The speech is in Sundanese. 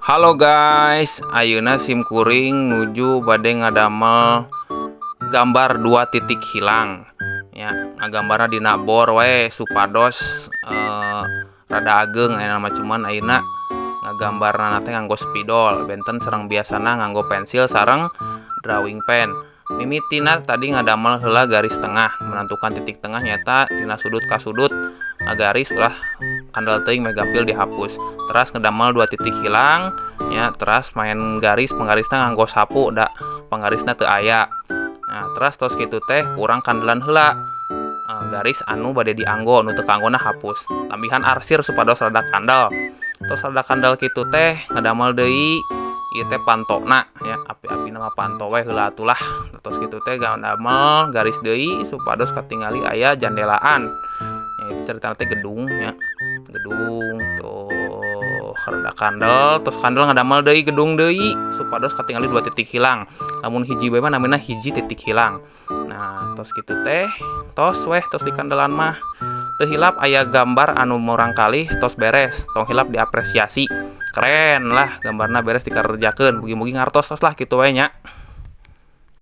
Halo guys, ayeuna sim kuring nuju bade ngadamel gambar dua titik hilang ya. Ngagambarna dina bor we supados rada ageng ayeuna mah, cuman ayeuna ngagambarna teh nganggo spidol, benten sareng biasana nganggo pensil sareng drawing pen. Mimitina tadi ngadamel heula garis tengah, menentukan titik tengah nyata tina sudut ka sudut ngagaris, ulah kandel teuing meh gampil dihapus. Teras ngedamel dua titik hilang ya, teras main garis, penggarisna nganggo sapu da penggarisna teu aya. Nah, teras tos kitu teh kurang kandelan heula garis anu bade dianggo, nu teu kaanggona hapus, tambihan arsir supados rada kandel. Tos rada kandel kitu teh ngedamel deui ieu teh pantona ya, api-api nama panto we heula atulah. Tos kitu teh ngadamel garis deui supados katingali aya jandelaan ya, itu ceritana teh gedung ya, gedung tuh rada kandel. Tos kandel ngadamel deui gedung deui supados katingali dua titik hilang, lamun hiji we mah namina hiji titik hilang. Nah, tos kitu teh tos weh, tos dikandelan mah teu hilap aya gambar anu murangkalih tos beres. Tong hilap diapresiasi, keren lah gambarna, beres dikerjakeun, mugi-mugi ngartos. Tos lah, kitu we nya.